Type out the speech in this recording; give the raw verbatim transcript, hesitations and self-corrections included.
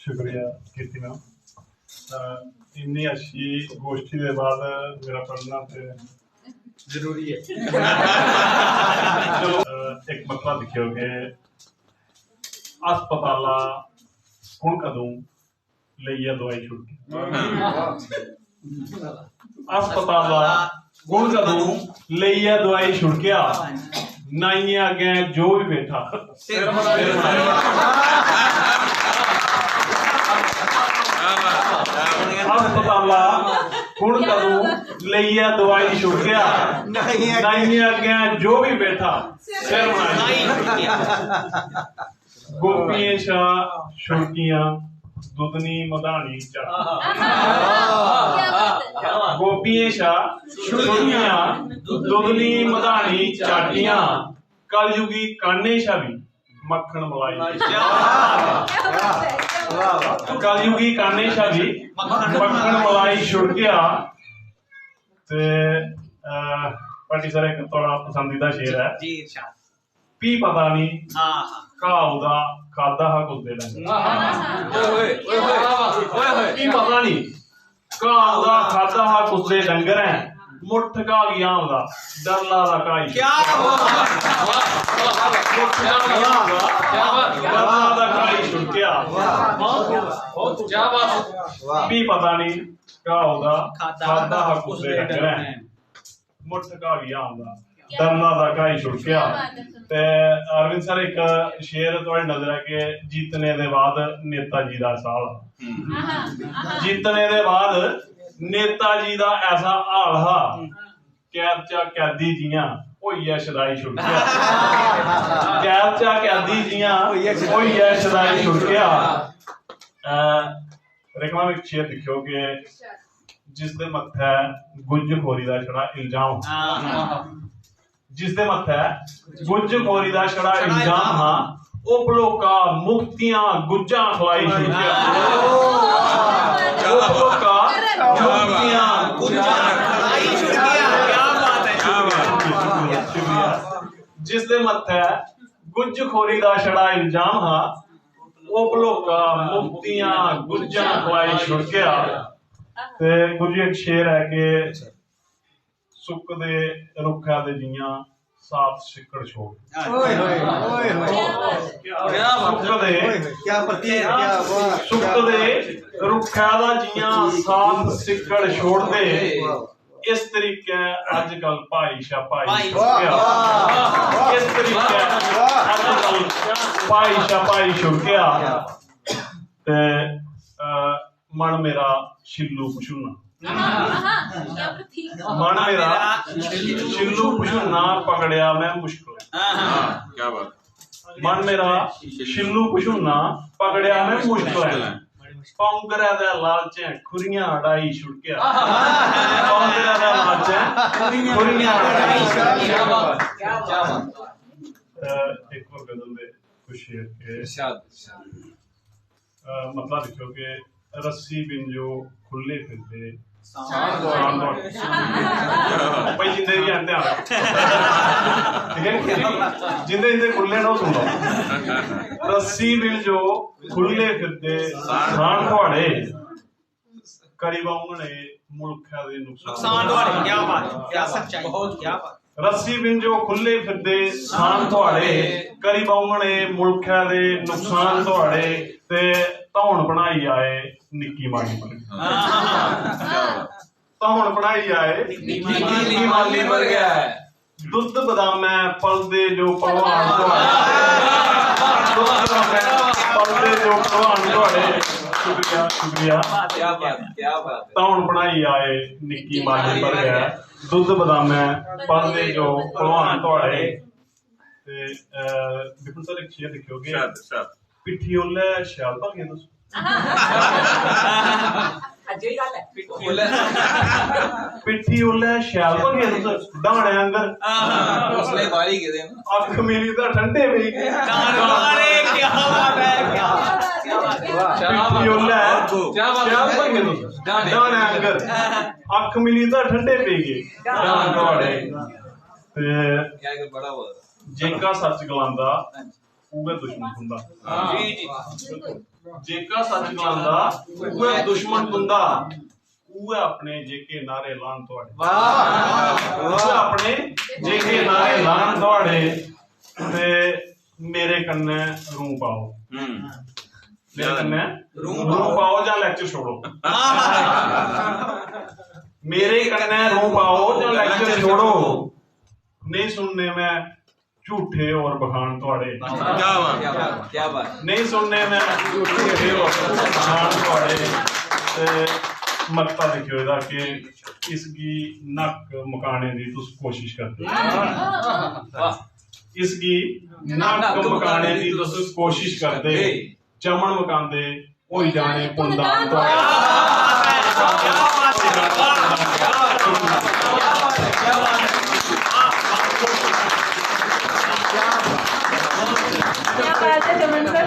शुक्रिया कीर्ति मैम। अ, इन्नी अच्छी गोष्ठी दे बाद मेरा पढ़ना ते जरूरी है। चलो, अ, इक मसला दिक्खेओ कि अस्पताला कुण कदूं लेइयै दवाई छुड़की? अस्पताला कुण कदूं लेइयै दवाई छुड़केआ? नाइयें अग्गें जो भी बैठा, सिर मनाई। अस्पताला कुण कदूं लेइयै दवाई छुड़केआ? नाइयें अग्गें जो भी बैठा, सिर मनाई। गोपियें शा छुड़कियां दुधनी मधानी चाटियां। गोपियें शा छुड़कियां दुधनी मधानी चाटियां। कलयुगी कान्हे शा भी मक्खन मलाई। कलयुगी कान्हे शा भी मक्खन मलाई छुड़केआ। ते, अ, पार्टी सर, इक थुआढ़ा पसंदीदा शेर ऐ। जी, इरशाद। भी पता नहीं हाँ। घाऽ ओह्दा खाद्धा हा कुसदे डंगर। ओए होए, ओए होए, ओए होए। भी पता नहीं घाऽ ओह्दा खाद्धा हा कुसदे डंगरें। मुट्ठ घाऽ गी हांभदा डरला दा घाऽ ई। क्या बात है। मुट्ठ घाऽ गी हांभदा डरला दा घाऽ ई छुड़केआ। क्या बात है। भी पता नहीं घाऽ ओह्दा खाद्धा हा कुसदे डंगरें। मुट्ठ घाऽ गी हांभदा डरला दा घाऽ ई छुड़केआ। ते अरविंद सर, इक शेर थुआढ़ी नजर ऐ कि जीतने दे बाद नेताजी दा एहसा हाल। जीतने दे बाद नेताजी दा ऐसा हाल हा, कैद चा कैदी जियां होइयै शदाई छुड़केआ। कैद चा कैदी जियां होइयै शदाई छुड़केआ। अ, रेखा मैम, इक शेर दिक्खेओ कि जिसदे मत्थै गुज्जखोरी दा छड़ा इल्जाम हा। जिसदे मत्थै गुज्जखोरी दा छड़ा इल्जाम हा, ओह् भलोका मुफ्तियां गुज्जां खलाई छुड़केआ। ओह् भलोका मुफ्तियां गुज्जां खलाई छुड़केआ। क्या बात है। शुक्रिया, शुक्रिया, शुक्रिया। जिसदे मत्थै गुज्जखोरी दा छड़ा इल्जाम हा, ओह् भलोका मुफ्तियां गुज्जां खलाई छुड़केआ। ते गुज्जू, इक शेर ऐ कि सुकदे रुक्खा दे जियां साथ सिक्कड़ छोड़। ओए होए, ओए होए। क्या बात है। सुकदे, ओए होए, क्या प्रतीक, क्या बात, क्या सुकदे बात। रुक्खा दा जियां साथ सिक्कड़ छोड़दे, इस तरीके अजकल भाई शा भाई भाई। छुड़केआ। वाह, वाह, वाह। इस तरीके वाह, वाह। अजकल भाई शा भाई छुड़केआ। ते, अ, मन मेरा शिल्लू पशुन्ना। आहा, क्या प्रतीक। मन मेरा शिल्लू पशुन्ना पकड़ेआ में मुश्कल। आहा, क्या बात। मन मेरा शिल्लू पशुन्ना पकड़ेआ में मुश्कल। पौंगरै दे लालचें खुरियां अड़ाई छुड़केआ। पौंगरै दे लालचें खुरियां अड़ाई छुड़केआ। क्या बात, क्या बात। अ, इक होर गजल दे कुछ शेर के इरशाद, इरशाद। अ, मतलब दिक्खेओ कि रस्सी बिन जो खु'ल्ले फिरदे सांड सांड दौड़दे। भाई, जिंदे बी हैन ध्यान रक्खो। ठीक ऐ? जिंदे, जिंदे खु'ल्ले न, ओह् सुन लो। रस्सी बिन जो खु'ल्ले फिरदे सांड थुआड़े, करी पाङन एह् मुल्खै दे नुकसान। नुकसान थुआड़े, क्या बात, क्या सच्चाई, बहुत क्या बात। रस्सी बिन जो खु'ल्ले फिरदे सांड थुआड़े, करी पाङन एह् मुल्खै दे नुकसान थुआड़े, ते धौन बनाई आए निक्की माली पर। हाँ। धौन बनाई आए निक्की माली पर गै। दुद्ध बदामै पलदे जो पहलवान थुआड़े। दुद्ध बदामै पलदे जो पहलवान थुआड़े। शुक्रिया, शुक्रिया। क्या बात, क्या बात है। धौन बनाई आए निक्की माली पर गै। दुद्ध बदामै पलदे जो पहलवान थुआड़े। ते, अ, विपुल सर, इक शेर दिक्खेओ कि शायद, शायद। पिट्ठी ओल्लै शैल भखे तुस। अज्जै दी गल्ल ऐ। पिट्ठी ओल्लै शैल भखे तुस, डाह्नै आंगर। हां, उसलै बाह्‌री गेदे न। अक्ख मिली तां ठंडे पेई गे। डाह्न, अरे, क्या बात है, क्या बात है, क्या बात है। पिट्ठी ओल्लै क्या बात है। शैल भखे तुस, डाह्नै आंगर। अक्ख मिली तां ठंडे पेई गे। डाह्न थुआड़े। ते क्या, क्या बड़ा हुआ। जेह्का सच्च गलांदा, उ'ऐ दुश्मन तुं'दा। हां। जी, जी। जेका सच गलांदा, उ'ऐ दुश्मन तुंदा। उ'ऐ अपने जेके नारे लान थुआड़े। वाह। उ'ऐ अपने जेके नारे लान थुआड़े। ते मेरे कन्नै रूं पाओ। हम्म। मेरे कन्नै रूं रूं पाओ। पाओ जां लेक्चर छोड़ो। मेरे कन्नै रूं पाओ जां लेक्चर छोड़ो। नहीं सुनने मैं झूठे और बखान थुआड़े। क्या बात। क्या बात, क्या बात। नहीं सुनने मैं झूठे और बखान थुआड़े। ते मक्ता लिखे दा कि इसगी नक मकाने दी तुस कोशिश करदे। वाह। इसगी नक मकाने दी तुस कोशिश करदे। चमन मकांदे होई जाने पुंदान थुआड़े। क्या बात है चमन सर।